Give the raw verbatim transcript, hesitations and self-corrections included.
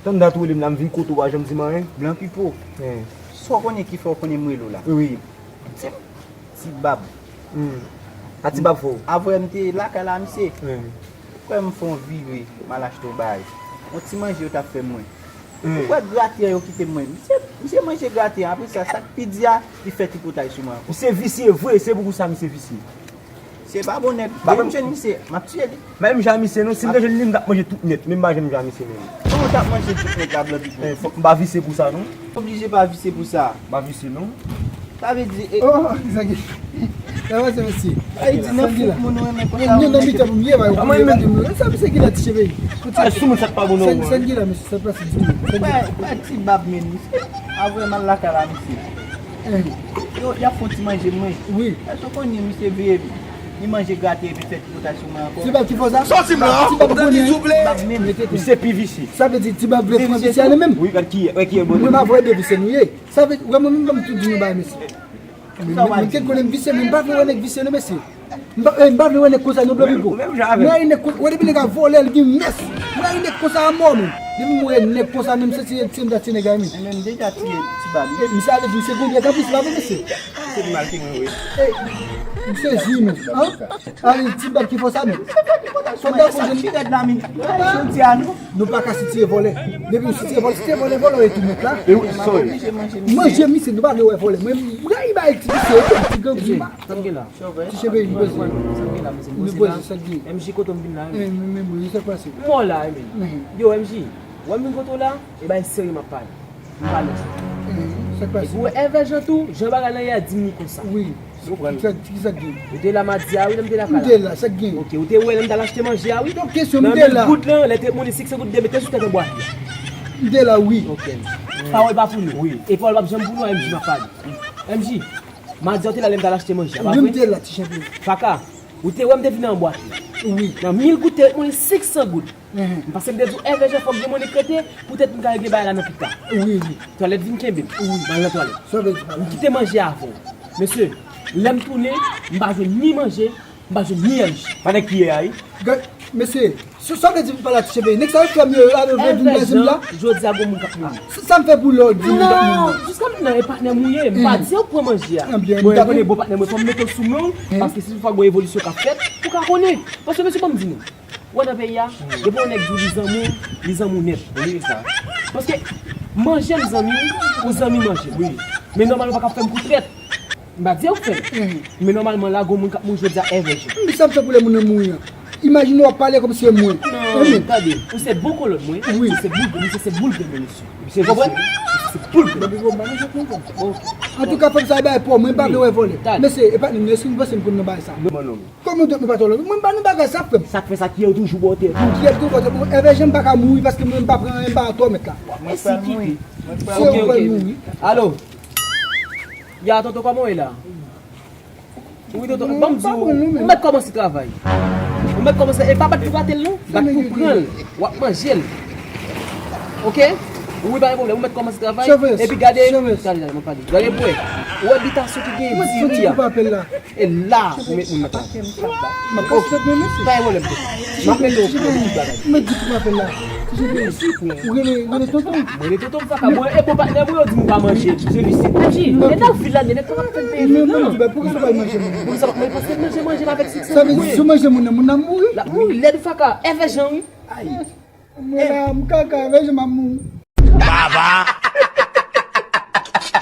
Tann dat ou rele m la, m vin kote w pa janm di m anyen. Blan Pipo. Sa w konnen ki fè w konnen m rele w la? Wi. Ti, ti bab. Hmm. A ti bab fè w? Avwè m te lakay la, misye. Hmm. Ou kwè m fè yon vire, m al achte yon bagay. Yon ti manje yo t ap fè mwen. Hmm. Ou kwè gratè yo kite mwen? Misye, misye manje gratè an. Apre sa, sa k pi di a, li fè tripotay sou mwen ankò. Misye visye vre, se pou sa misye visye. Se pa bon nèg. Depi m jwenn misye, m ap tiye li. M pa menm jan misye non, si m te jwenn li, m t ap manje tout nèt, men m pa janm jan misye menm. Kòman w t ap manje tout nèt la, Blan Pipo? Eh, fòk m pa visye pou sa non. Oblije pa visye pou sa. M pa visye non. Sa vle di, e, oh, sa ki, sa va, se mesye. Sa vle di, nan fouk moun ou renmen konsa. Non, non, mitan pou m ye, ba, ou konn pa di m, sa, misye ki la ti cheve. Ay, sou moun sa k pa bon non. Sa, sa ki la, mesye, sa pase, sou moun. Wè, wè, ti bab, men, misye. Avwè, m al lakay la, misye. Eh. Yo, y ap fè yon ti manje mwen. Wi. Èske w konnen misye veye li manje gratè epi fè tripotay sou mwen ankò? Ti bab ki fè w sa? Sòti m la. Ti bab konnen. Ti bab menm. Misye pi visye. Sa vle di ti bab vle pran visye ane menm? Wi, gad ki, wè ki e bon. Mwen m ap voye de visye nou ye. Sa vle, wè mwen menm ban m tout di nou bay mesye. Mwen, mwen, mwen te konnen m visye, men m pa vle wè nèg visye non, mesye. M pa, eh, m pa vle wè nèg konsa non, Blan Pipo. Ou menm jan avè m. Mwen rayi nèg konsa, wè depi nèg a vòlè, l gen mès. Mwen rayi nèg konsa a mò, men. Depi m wè nèg konsa, menm se ti, ti, ti nèg la, men. E men m deja tiye ti bab. E, misye ale di, se gwo byèt anplis, la, men, mesye. Se mal ki mwen, wi. Eh, m sezi, men. An? Ay, ti bab ki fè w sa, men. Fò m ta fè jèn. Ti rèd la, men. Jodi a, non. Nou pa ka sitire vòlè. Depi nou sitire vòlè, sitire vòlè, vòlè, e tou nèt la. E wi, sorry. Manje misye, nou pa vle wè vòlè. Mwen, m rayi bay ti misye, ti grangou. Sa m gen la? Ti cheve, nou poze. Sa m gen la, mesye? Nou poze, sa k gen? M J, kote m vin la, men? Eh, men, men, men, sa k pase? M wè w la, men. Yo, M J, wè m vin kote w la, e bay serye m ap pale. M pale. Eh, sa k pase? Epi wè Èvè Jan tou, jan bagay la ye a, di m li konsa. Wi. Kisa, kisa k gen? Ou te la madi a, wi, lè m te lakay la. M te la, sa k gen? Ok, ou te wè lè m t al achte manje a, wi. Donk, kesyon, m te la. Nan mil goud lan, lè te mounen senk san goud, te mete sou tèt yon bwat. M te la, wi. Ok. Pawòl pa pou nou. Wi. E pawòl p ap janm pou nou, M J, m ap pale. M J, madi a, ou te la lè m t al achte manje a, pa vre? Wi, m te la, ti chanpyon. Faka, ou te wè m te vin an bwat. Wi. Nan mil goud, te mounen senk san goud. Mhm. M pase m te di w, Èvè Jan, fò m gen monnen k rete, poutèt m ka regle bagay la nan pita. Wi, wi. Twalèt vin kenbe m. Wi. M al nan twalèt. Sa w vle di pa la? M kite manje a avè w. Mesye, lè m tounen, m pa jwenn ni manje, m pa jwenn ni M J. Pa nèg ki ye a, wi. Gad, mesye, sa, sa w vle di pa la ti cheve? Nèg sa yo fè m yo, yo vle vin blaze m la. Èvè Jan, jodi a gon moun k ap mouri. Sa, sa m fè pou lè w di moun k ap mouri? Non, jiska mentnan, e patnè m ou ye, m pa di w pran manje a. Bon, e konnen bon patnè mwen, fò m mete w sou men w, paske si toutfwa gon evolisyon k ap fèt, ou ka konnen. Paske mesye, ban m di nou. Ou wè nan peyi a, depi yon nèg di w li zanmi w, li zanmi w nèt. Wi, sa. Paske manje m zanmi w, ou zanmi manje m. Wi. Men nòmalman ou pa ka fè m kou trèt. M pa di w fè l. Mhm. Men nòmalman la, gon moun k ap mouri jodi a, Èvè Jan. Men sa m fè pou lè moun nan mouri an? Imajine w ap pale kòmsi se mwen. Non, tande, ou se bon kolòn mwen. Wi. Ou se boul, ou se boul grenn mwen, mesye. Ou konprann? Ou se boul grenn. Antouka, fòk sa bay pò, mwen m pa vle wè vòlè. Mesye, e pa nou, mesye, nou panse m konn nan bagay sa. Non, non. Kòman w di nou pa twò lòt? Mwen m pa nan bagay sa, frè m. Sa k fè sa, kiyè w toujou bò tè tou. Kiyè m toujou bò tè. Bon, Èvè Jan m pa ka mouri paske mwen m pa pran anyen, m pa twò mèt la. Mwen pral mouri. Se ou k pral mouri. Alo. Ya, tonton, kòman w ye la? Wi, tonton, ban m di w, ou mèt kòmanse travay. Ou mèt kòmanse, e pa bat pou rate l non, bat pou pran l. W ap manje l. Oke? Wi, pa gen pwoblèm, ou mèt kòmanse travay. Epi gade, gade, gade, mwen pale. Gade pou wè. Ou wè bitasyon ki gen di ri a. E la, ou met moun nan. M ap kase tèt mwen, mesye. Pa gen pwoblèm, tonton. M ap mete w pou tout bagay. Mwen di tout apèl la. Ou rele, ou rele tonton. Mwen rele tonton, faka. Mwen, e bon patnè mwen, yo di m ou pa manje. M di, e nan vil la, nèg pa ap fè peye vil, non. Mwen di, poukisa w pa manje moun? Poukisa w pa manje? Paske manje, manje m avèk sik. Sa vle di, si w manje moun nan, moun nan mouri? L ap mouri lèd, faka. Èvè Jan, wi. Ay. Mwen la, m kaka, Èvè Jan m ap mouri.